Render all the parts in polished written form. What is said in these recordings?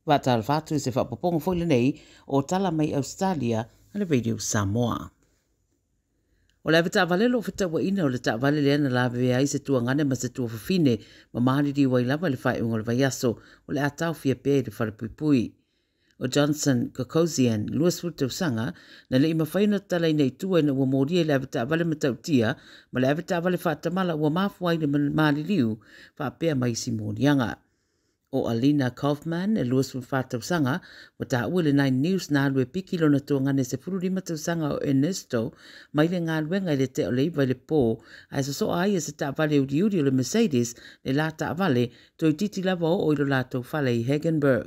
Faatalofa atu i se faaopoopoga foi lenei o tala mai Ausetalia a le Radio Samoa. O le avetaavale o lo o fetauaina o le taavale lea na lavevea ai se tuagane ma se tuafafine ma maliliu ai lava i le faaiuga o le vaiaso o le a taofia pea i le falepuipui. O Johnson Kokosian, 20 tausaga, na le i mafai ona tatalaina i tua ina ua molia i le avetaavale matautia ma le avetaavale faatamala ua mafua ai le maliliu faapea ma isi moliaga. O Alina Kaufman, e 24 tausaga, ua taua i le Nine News na alu e piki lona tuagane 15 tausaga o Ernesto mai le galuega i le tea o le 9 i le pō, ae sosoa ai e se taavale uliuli o le Mercedes le la taavale toeitiiti lava oo i lo latou fale i Hagenberg.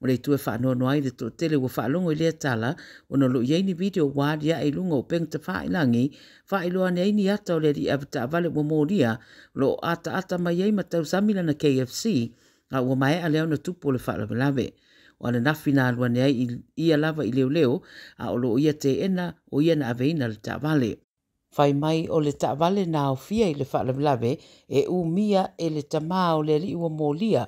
O le itu e faanoanoa ai le toatele ua faalogo i lea tala ona o lo o i ai ni video ua aliae i luga o upega tafailagi faailoa ane ai ni ata o le alii avetaavale ua molia o lo o ataata mai ai ma tausami lana KFC a ua maea lea ona tupu o le faalavelave. O ananafi na alu ane ai ia lava i leoleo a o lo o ia teena o ia na aveina le taavale. Fai mai o le taavale na aofia i le faalavelave e umia e le tamā o le alii ua molia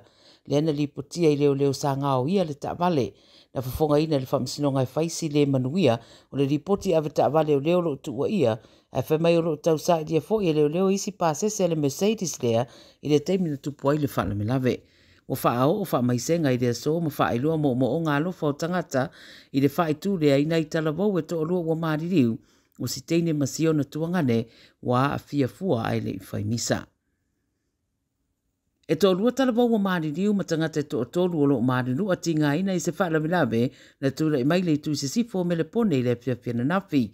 lea na lipotia i leoleo sa gaoia le taavale. Na fofogaina e le faamasinoga e fai si le manuia o le lipoti avetaavale o lea o lo o tuuaia ae fai mai o lo o tausailia foi e leoleo isi pasese a le Mercedes lea i le taimi na tupu ai le faalavelave. Ua faaoo faamaisega i le aso ma faailoa moomooga alofa o tagata i le faaitu lea i nai talavou e toalua ua maliliu o si teine ma si ona tuagane ua aafia fua ae le i fai misa. E toalua talavou ua maliliu ma tagata e toatolu o lo o malilua tigaina i se faalavelave na tulai mai le itu i sisifo o Melepone i le afiafi ananafi.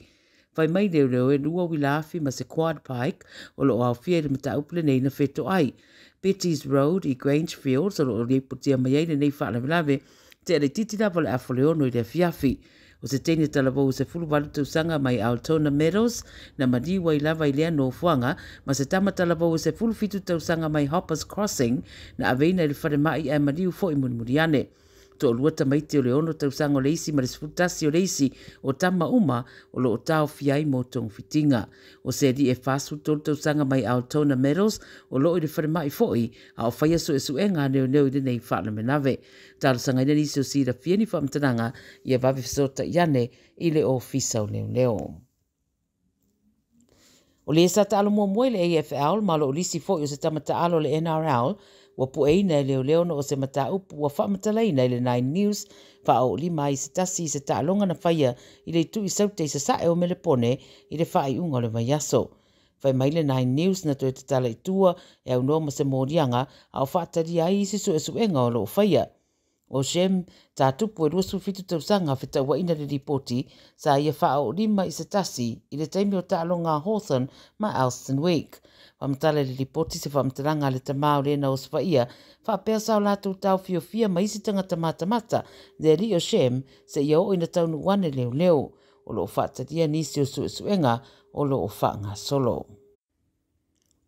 Fai mai leoleo e lua uila afi ma se quad bike o lo o aofia i le mataupu lenei na fetoai. Betty's Road i Grange Fields o lo o lipotia mai ai lenei faalavelave tea le titi lava o le afa o le 6 i le afiafi. O se teine talavou e 18 tausaga mai Altona Meadows na maliu ai lava i lea nofoaga ma se tama talavou e 17 tausaga mai Hoppers Crossing na aveina i le falemai ae maliu foi mulimuli ane. Toalua tamaiti o le 6 tausaga o le isi ma le 11 o le isi o tama uma o lo o taofia ai mo togafitiga. O se alii e 43 tausaga mai Altona Meadows o lo o i le falemai foi a o faia suesuega a leoleo i lenei faalavelave. Talosagaina nisi o silafia ni faamatalaga ia vave fesootai ane i le ofisa o leoleo. O le sa taalo muamua i le AFL ma lo o lisi foi o se tama taalo o le NRL ua pueina e leoleo ona o se mataupu ua faamatalaina i le Nine News faaoolima ai se tasi i se taaloga na faia i le itu i Saute i sasae o Melepone i le faaiuga o le vaiaso. Fai mai le Nine News na toe tatala i tua e aunoa ma se moliaga a o faatalia ai isi suesuega o lo o faia. O Shem Tatupu e 27 tausaga fetauaina le lipoti sa ia faaoolima i se tasi i le taimi o taaloga a Hawthorn ma Elston Week. Faamatala i le lipoti se faamatalaga a le tamā o lena osofaia faapea sa o latou taofiofia ma isi tagata matamata le alii o Shem seia oo ina taunuu ane leoleo. O lo o faatalia nisi o suesuega o lo o faagasolo.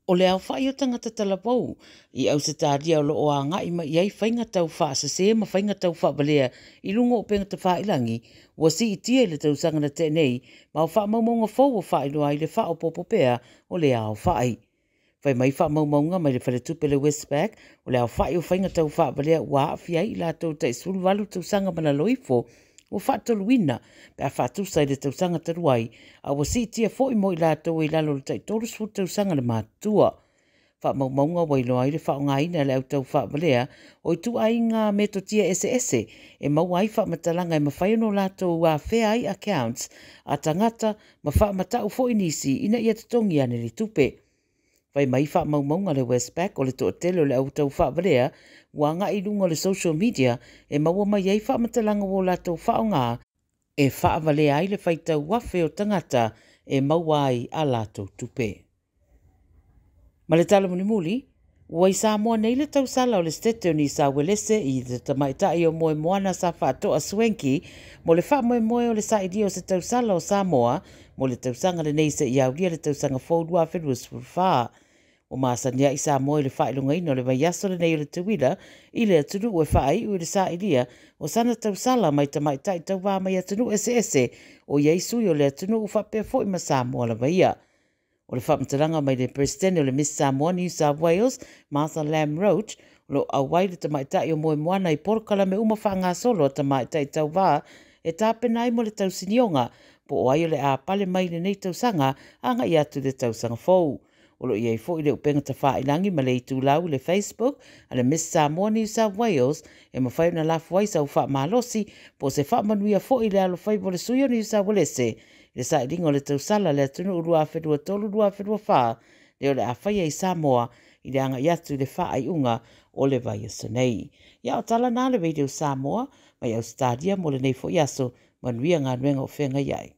O le aofai o tagata talavou i Ausetalia o lo o agai mai i ai faiga tau faasese ma faiga tau faavalea i luga o upega tafailagi ua siitia i le tausaga na tea nei ma o faamaumauga fou ua faailoa ai le faaopoopo pea o le aofai. Fai mai faamaumauga mai le faletupe le Westpac o le aofai o faiga tau faavalea ua aafia ai i latou tai 18 tausaga ma lalo ifo ua faatoluina pe a faatusa i le tausaga talu ai a ua siitia foi mo i latou i lalo o le tai 30 tausaga le matutua. Faamaumauga ua iloa ai le faaaogaina e le au tau faavalea o ituaiga metotia eseese e maua ai faamatalaga e mafai ona o latou afea ai accounts a tagata ma faamatau foi nisi ina ia totogi ane le tupe. Fai mai faamaumauga le Westpac o le toatele o le au tau faavalea ua agai i luga o le social media e maua mai ai faamatalaga ua o latou faaaoga e faavalea ai le faitau afe o tagata e maua ai a latou tupe. Ma le tala mulimuli, ua i Samoa nei le tausala o le Setete o Niu Uelese i le tamaitai o Moemoana sa faatoa Swanky mo le faamoemoe o le sailia o se tausala o Samoa mo le tausaga lenei seia aulia le tausaga fou 2024. Ua masani ai Samoa i le faailogaina o le vaiaso lenei o le teuila i le atunuu e faaiu i le sailia o sana tausala mai tamaitai tauvā mai atunuu eseese o i ai sui o le atunuu faapea foi ma Samoa lava ia. O le faamatalaga mai le Peresetene o le Miss Samoa New South Wales, Martha Lam Roach, O lo o auai le tamaitai o Moemoana i polokalame uma faagasolo a tamaitai tauvā e tapena ai mo le tausinioga po o ai o le a pale mai lenei tausaga agai atu i le tausaga fou. O lo o i ai foi le upega tafailagi ma le itulau i le Facebook a le Miss Samoa New South Wales e mafai ona lafo ai sau faamalosi po o se faamanuia foi i le alofaiva o le sui o Niu Sauelese i le sailiga o le tausala a le atunuu 2023-2024 lea o le a faia i Samoa i le agai atu i le faaiuga o le vaiaso nei. Ia o tala na a le Radio Samoa mai Ausetalia mo lenei foi aso. Manuia galuega o feagai ai.